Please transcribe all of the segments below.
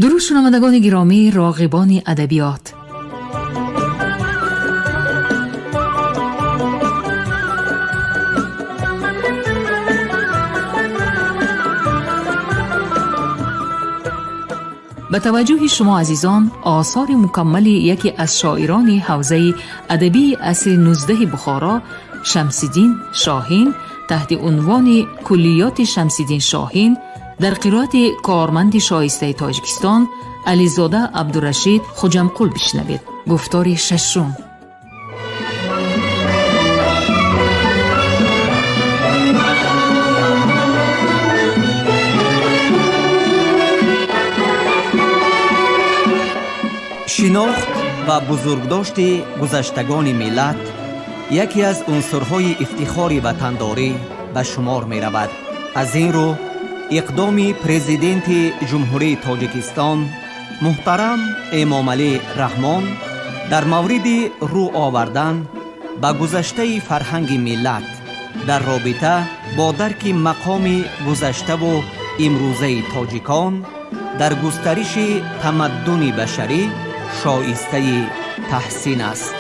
Дуруд, шунавандагони гиромӣ, роғибони адабиёт. Ба таваҷҷӯҳи шумо азизон осори мукаммали яке аз шоирони ҳавзаи адабии асри 19 Бухоро, Шамсиддин Шоҳин, таҳти унвони «Куллиёти Шамсиддин Шоҳин» дар қироати корманди шоистаи Тоҷикистон Ализода Абдурашид Хуҷамқул бишнавед. Гуфтори шашум. Шинохт ва бузургдошти гузаштагони миллат яке аз унсурҳои ифтихори ватандорӣ ба шумор меравад. Аз ин рӯ иқдоми Президенти Ҷумҳурии Тоҷикистон муҳтарам Эмомалӣ Раҳмон дар мавриди рӯ овардан ба гузаштаи фарҳанги миллат дар робита бо дарки мақоми гузаштаву имрӯзаи тоҷикон дар густариши тамаддуни башарӣ шоистаи таҳсин аст.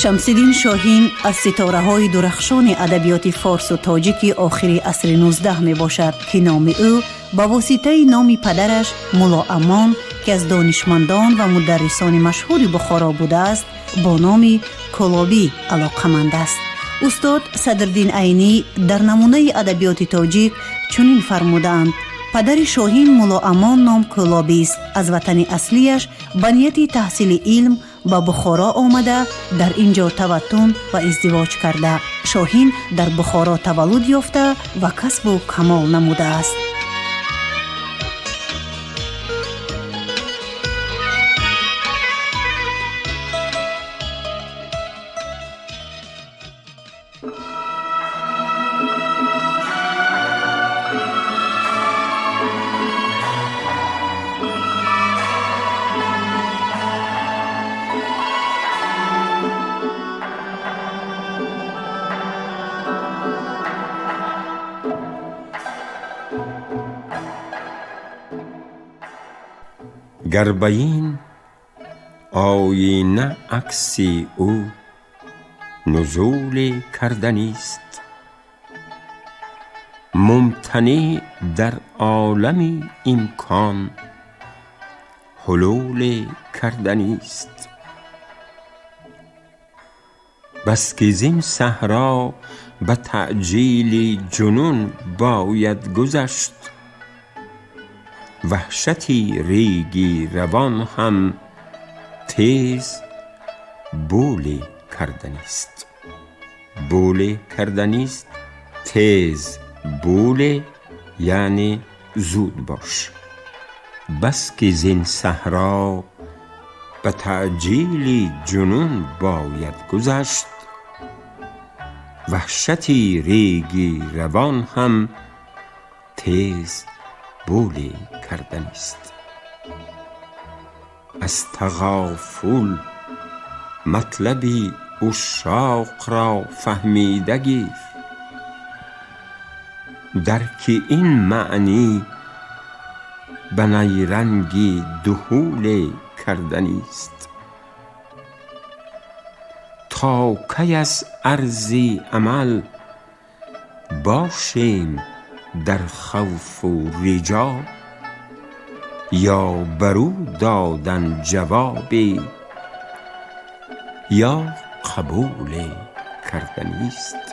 Шамсиддин Шоҳин аз ситораҳои дурахшони адабиёти форсу тоҷики охири асри 19 мебошад, ки номи ӯ ба воситаи номи падараш Мулло Амон, ки аз донишмандон ва мударрисони машҳури Бухоро будааст, бо номи Кӯлобӣ алоқаманд аст. Устод Садриддин Айнӣ дар намунаи адабиёти тоҷик чунин фармудаанд: «Падари Шоҳин Мулло Амон ном кӯлобист. Аз ватани аслияш ба нияти таҳсили илм ба Бухоро омада, дар ин ҷо таваттун ва издивоҷ карда. Шоҳин дар Бухоро таваллуд ёфта ва касбу камол намудааст.» Гар ба ин оина акси ӯ нузуле карданист, мумтанеъ дар олами имкон ҳулуле карданист. Бас ки зин саҳро ба таъҷили ҷунун бояд гузашт, ваҳшати реги равон ҳам тез буле карданист. Буле карданист, тез буле, яъне зуд бош. Бас ки зин саҳро ба таъҷили ҷунун бояд гузашт, ваҳшати реги равон ҳам тез буле карданист. Аз тағофул матлаби ушшоқ ро фаҳмида гир, дарки ин маънӣ ба найранги дуҳуле карданист. То кай аз арзи амал бошем дар хавфу риҷо, ё бар ӯ додан ҷавобе, ё қабуле карданист.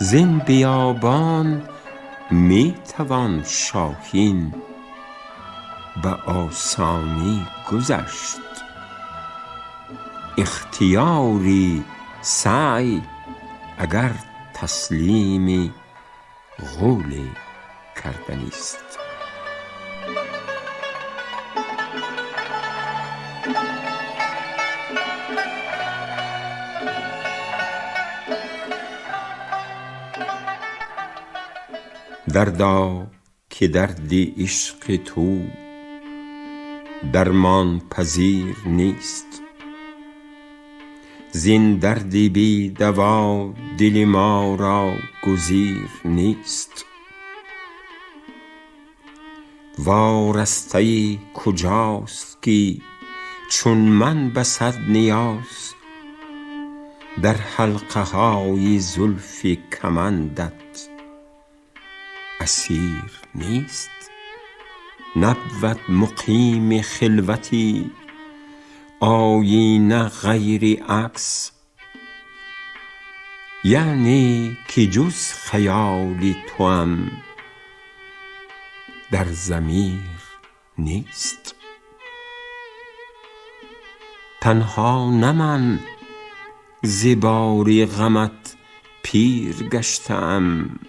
Зин биёбон می توان شاهین به آسانی گذشت، اختیاری سعی اگر تسلیم غول کردنیست. دردا که که درد عشق تو درمان پذیر نیست. زین درد بی دوا دل ما را گزیر نیست. وارسته ای کجاست که چون من به صد نیاز در حلقه های زلف کمندت اسیر نیست. نبود مقیم خلوتی آیینه غیر عکس، یعنی که جز خیال توام در ضمیر نیست. تنها نه من ز بار غمت پیر گشته ام،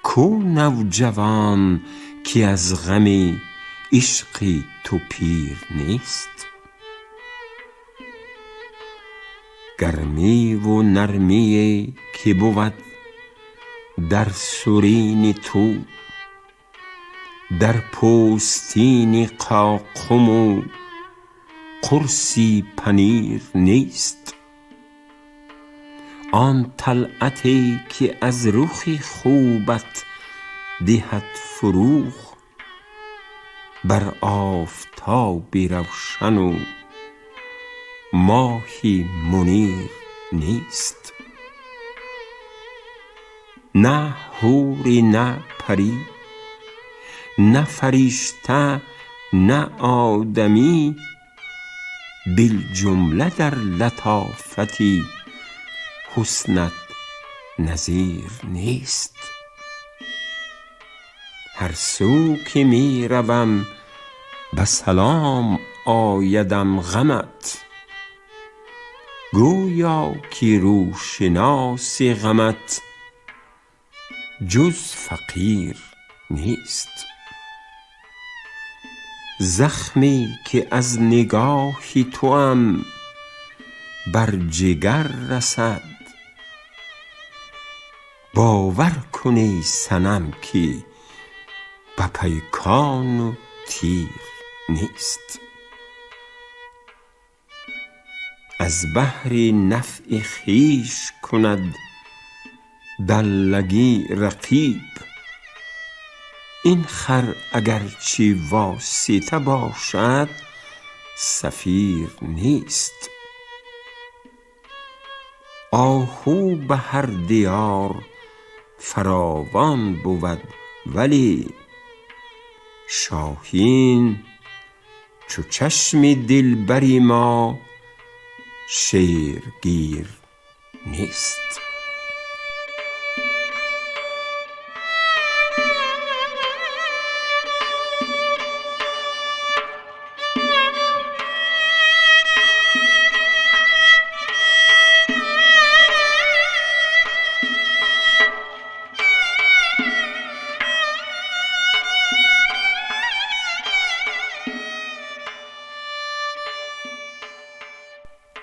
کو نوجوان که از غم عشق تو پیر نیست. گرمی و نرمی که بود در سرین تو، در پوستین قاقم و قرصی پنیر نیست. آن طلعتی که از رخ خوبت دهد فروغ، بر آفتاب روشن و ماه منیر نیست. نه حوری نه پری، نه فرشته نه آدمی، بالجمله در لطافت حسنت نظیر نیست. هر سو که می روم به سلام آیدم غمت، گویا که روشناس غمت جز فقیر نیست. زخمی که از نگاه توام بر جگر رسد، باور کن ای صنم که به پیکان و تیر نیست. از بهر نفع خویش کند دلگی رقیب، این خر اگرچه واسطه باشد سفیر نیست. آهو به هر دیار فراوان بود، ولی شاهین چو چشم دلبر ما شیرگیر نیست.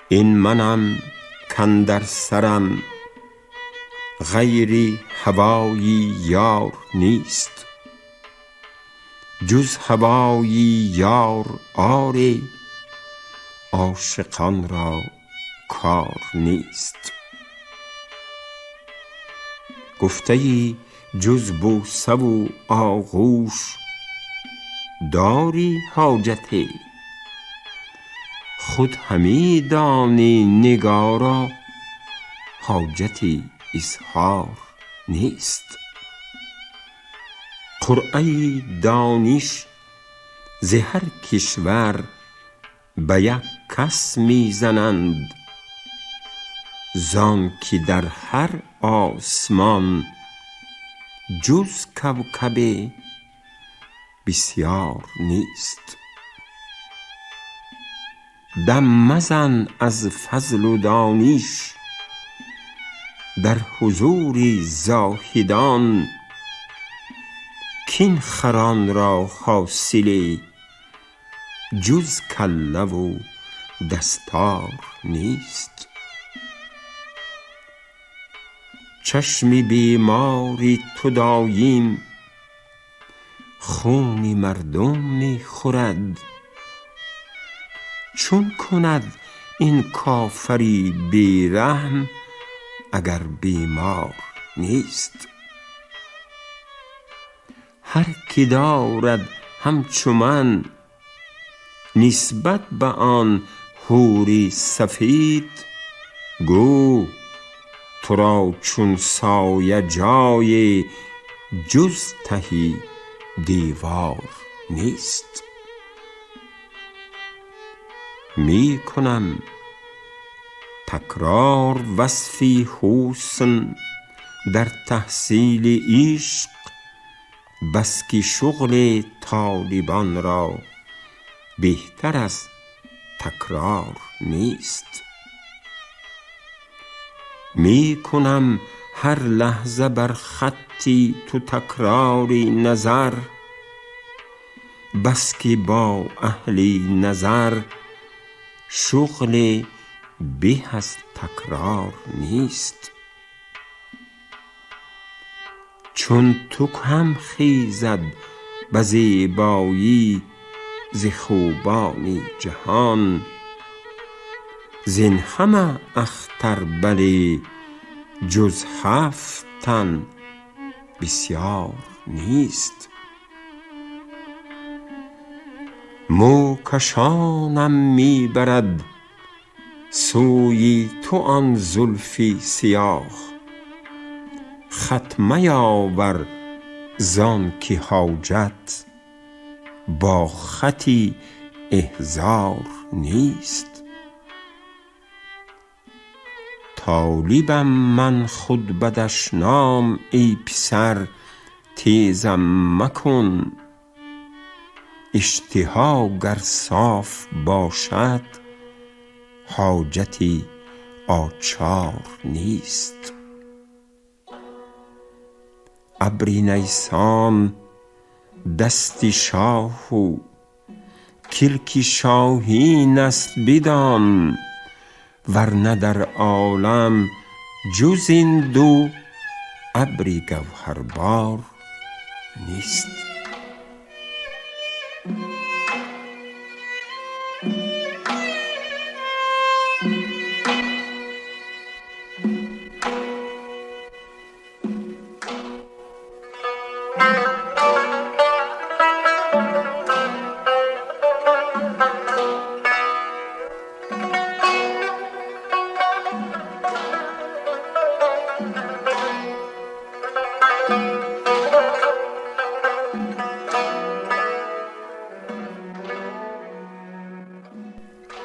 این منم کاندر سرم غیر هوای یار نیست، جز هوای یار آری عاشقان را کار نیست. گفته ای جز بوسه و آغوش داری حاجتی، خود همی دانی نگارا حاجتی اظهار نیست. قرعه دانش ز هر کشور به یک کس می زنند، زان که در هر آسمان جز کوکب بسیار نیست. دم مزن از فضل و دانش در حضور زاهدان، کاین خران را حاصل جز کله و دستار نیست. چشم بیمار تو دایم خون مردم می خورد. چون کند این کافری بی رحم اگر بیمار نیست. هر که دارد همچو من نسبت به آن حوری سفید، گو تو را چون سایه جای جز ته دیوار نیست. می کنم تکرار وصف حسن در تحصیل عشق، بس که شغل طالبان را بهتر از تکرار نیست. می کنم هر لحظه بر خط تو تکرار نظر، بس که با اهل نظر شغل به از تکرار نیست. چون تو کم خیزد به زیبایی ز خوبان جهان، زین همه اختر بلی جز 7 تن بسیار نیست. مو کشانم می برد سوی تو آن زلف سیاه، خط میاور زان که حاجت با خط احضار نیست. طالبم من خود به دشنام ای پسر تیزم مکن، اشتها گر صاف باشد حاجت آچار نیست. ابر نیسان دست شاه و کلک شاهین است بدان، ورنه در عالم جز این دو ابر گوهربار نیست.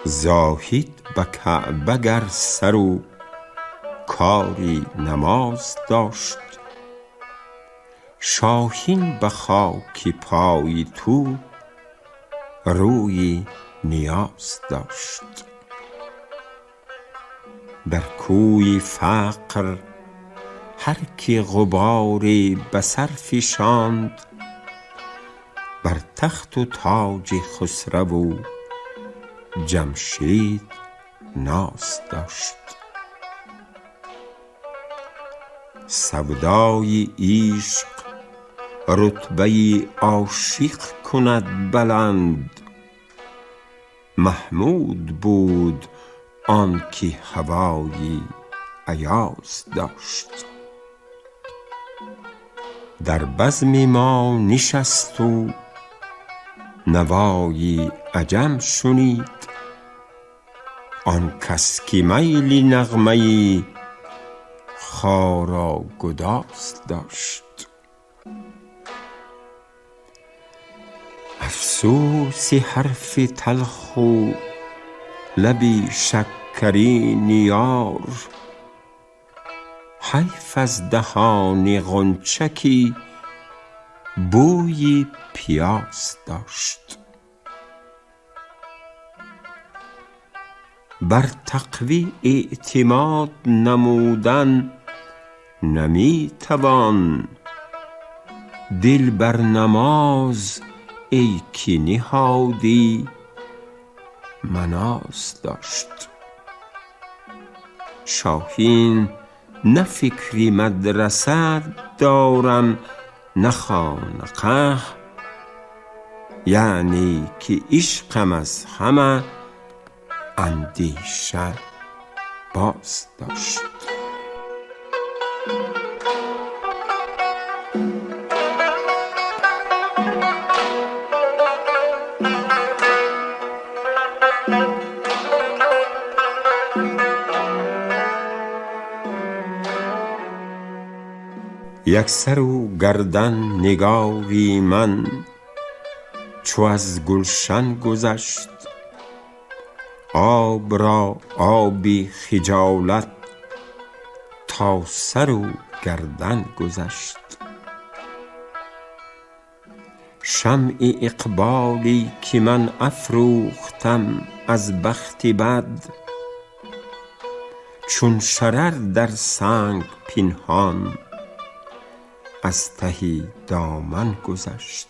زاهد به کعبه گر سر و کاری نماز داشت، شاهین به خاک پای تو روی نیاز داشت. در کوی فقر هر که غباری به سر فشاند، بر تخت و تاج خسرو و جمشید ناز داشت. سودای عشق رتبه عاشق کند بلند، محمود بود آن که هوای ایاز داشت. در بزم ما نشست و نوای عجم شنید، آن کس که میل نغمه خارا گداز داشت. افسوس حرف تلخ و لب شکرین یار، حیف از دهان غنچه که بوی پیاز داشت. بر تقوی اعتماد نمودن نمی توان، دل بر نماز ای که نهادی مناز داشت. شاهین نه فکری مدرسه دارم نه خانقه، یعنی که عشقم از همه اندیشه باز داشت. یک سر و گردن نگاری من چو از گلشن گذشت، آب را آبی خجالت تا سر و گردن گذشت. شمع اقبالی که من افروختم از بخت بد، چون شرر در سنگ پنهان از ته دامن گذشت.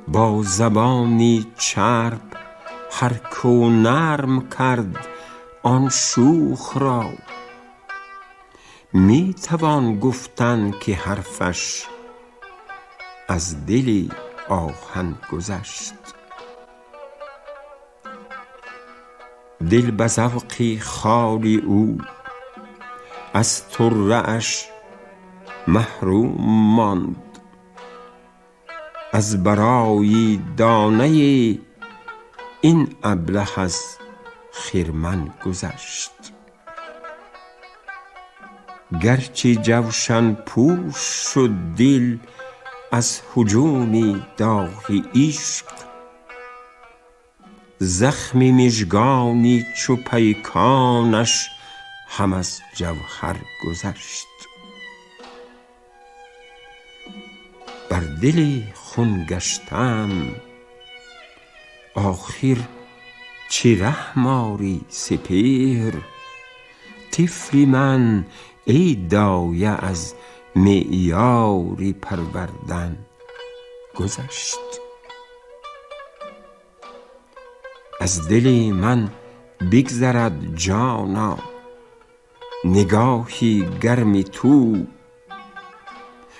با زبانی چرب هر کو نرم کرد آن شوخ را، می توان گفتن که حرفش از دل آهن گذشت. دل به ذوق خال او از طره اش محروم ماند، از برای دانه این ابله از خرمن گذشت. گرچه جوشن پوش شد دل از هجوم داغ عشق، زخم مژگانی چو پیکانش هم از جوهر گذشت. بر دل خون گشته ام آخر چه رحم آری سپهر، طفل من ای دایه از معیار پروردن گذشت. از دل من بگذرد جانا نگاهی گرم تو،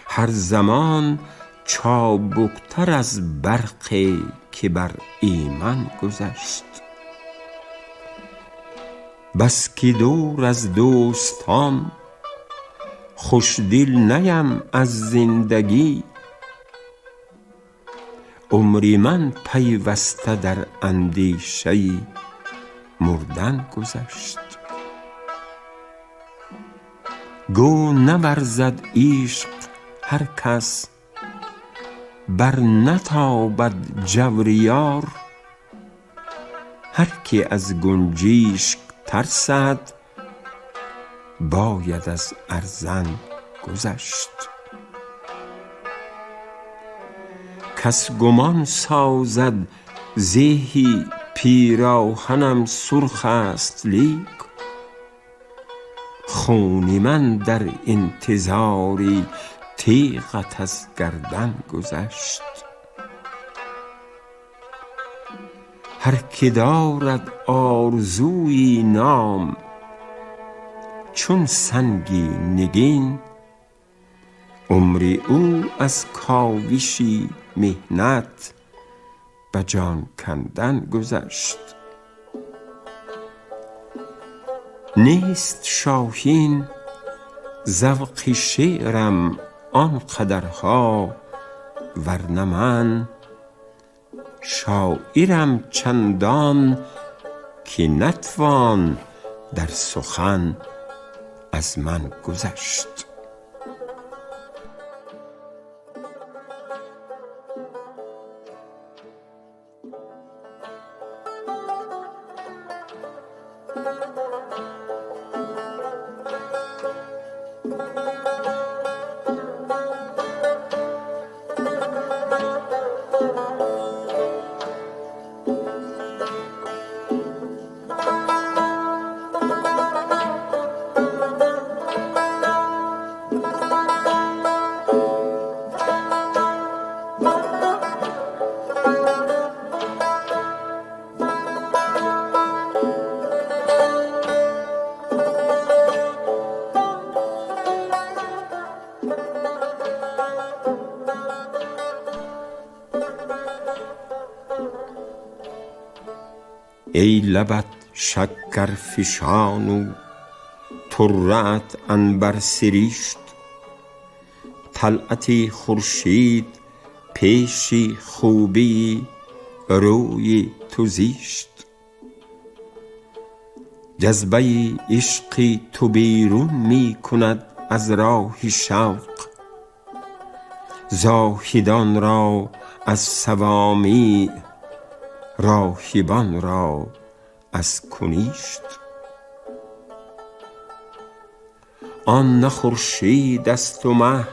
هر زمان چابکتر از برقی که بر ایمن گذشت. بس که دور از دوستان خوشدل نیم از زندگی، عمر من پیوسته در اندیشه مردن گذشت. گو نورزد عشق هر کس بر نتابد جور یار، هر که از گنجشک ترسد باید از ارزن گذشت. کس گمان سازد زهی پیراهنم سرخ است، لیک خون من در انتظار تیغت از گردن گذشت. هر که دارد آرزوی نام چون سنگی نگین، عمر او از کاوش محنت به جان کندن گذشت. نیست شاهین ذوق شعرم آن قدرها، ورنه من شاعرم چندان که نتوان در سخن از من گذشت. Эй лабат шакарфишону турраат анбар сиришт, талъати хуршид пеши хубии рӯи ту зишт. Ҷазбаи ишқи ту берун мекунад аз роҳи шавқ, зоҳидонро аз савомеъ, роҳибонро аз куништ. Он на хуршид асту маҳ,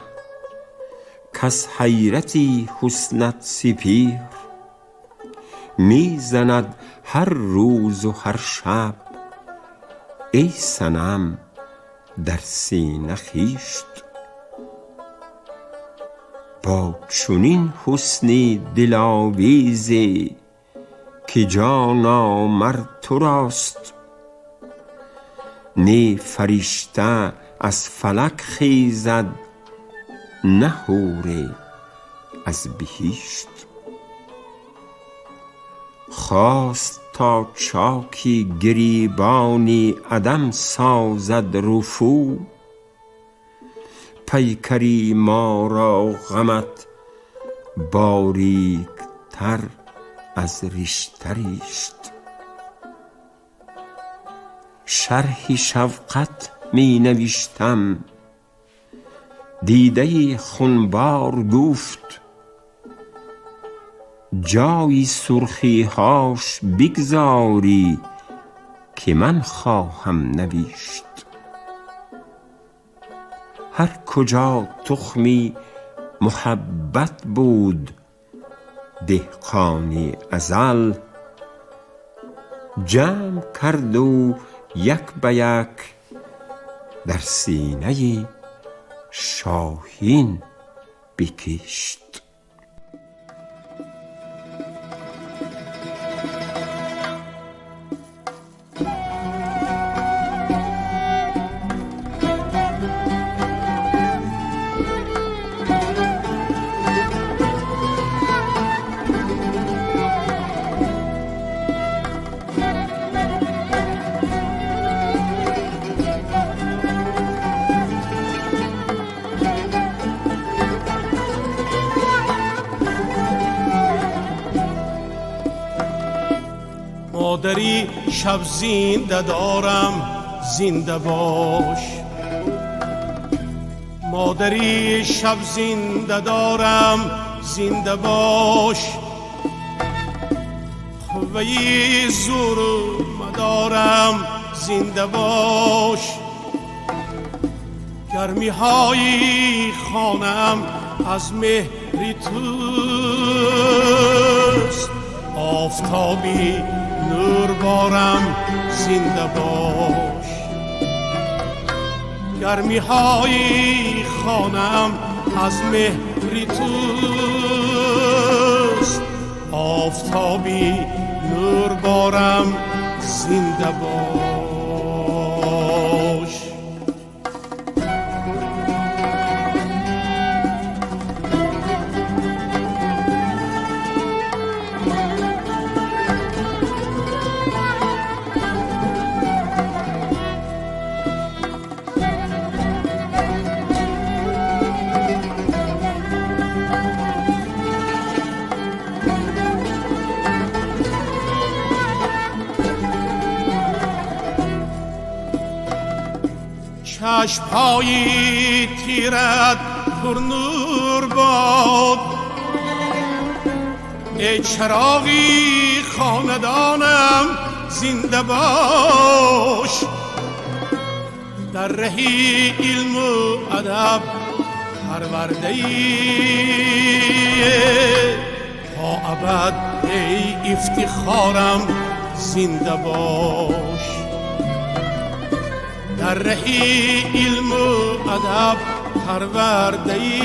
каз ҳайрати ҳуснат сипеҳр мезанад ҳар рӯзу ҳар шаб, эй санам, дар сина хишт. Бо чунин ҳусни диловезе ки ҷоно мар ту рост, не фаришта аз фалак хезад, на ҳуре аз биҳишт. Хост то чоки гиребони عدم سازد رفو، پیکری ما را غمت باریک تر از رشته ریشت. شرح شوقت می نوشتم، دیده خونبار گفت، جایی سرخیهاش بگذاری که من خواهم نوشت. هر کجا تخمی محبت بود، دهقان ازل جمع کرد و یک به یک در سینه شاهین بکشت. مادری شب زنده دارم زنده باش، مادری شب زنده دارم زنده باش، قوه زور مدارم زنده باش، گرمی های خانم از مهر توست، آفتابی نور بارم زنده باش، گرمی های خانم از مهر توست، آفتابی نور بارم زنده باش. چشم‌های تیرت پر نور باد، ای چراغی خاندانم زنده باش، در رهی علم و ادب پرورده‌ای تا ابد، ای افتخارم زنده باش، در رهی علم و ادب پرورده‌ای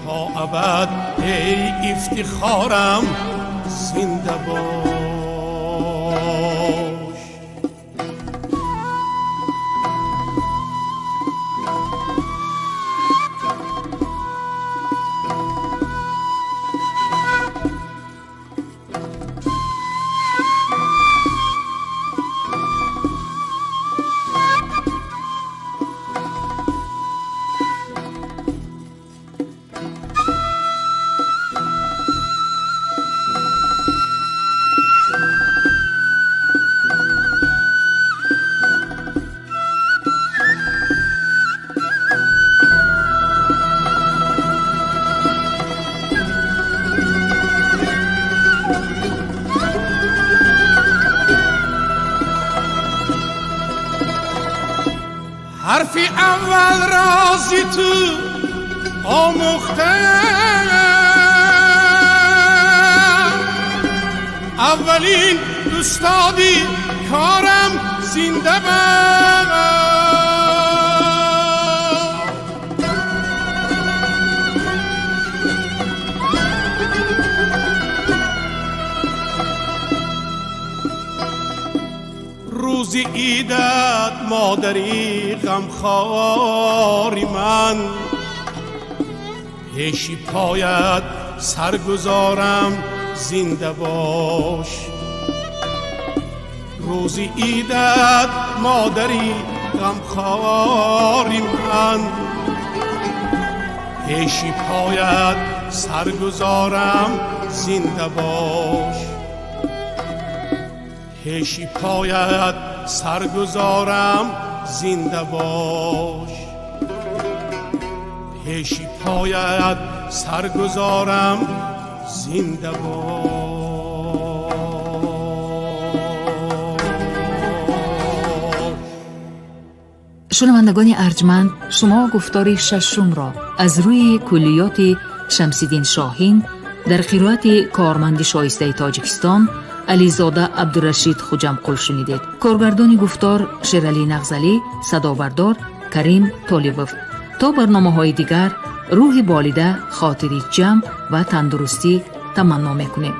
تا ابد، ای افتخارم زنده باش. حرف اول را ز تو آموختم، اولین استادی کارم زنده باد. روزی عیدت مادری غمخواری من، پیشی پایت سرگذارم زنده باش. روزی عیدت مادری غمخواری من، پیشی پایت سرگذارم زنده باش. پیشی پایت سرگذارم زنده باش. پیشی پایت سرگذارم زنده باش. Шунавандагони арҷманд, шумо гуфтори шашумро аз рӯи куллиёти Шамсиддин Шоҳин дар қироати корманди шоистаи Тоҷикистон Ализода Абдурашид Хуҷамқул шунидед. Коргардони гуфтор Шералӣ Нағзалӣ, садобардор Карим Толибов. То барномаҳои дигар рӯҳи болида, хотири ҷамъ ва тандурустӣ таманно мекунем.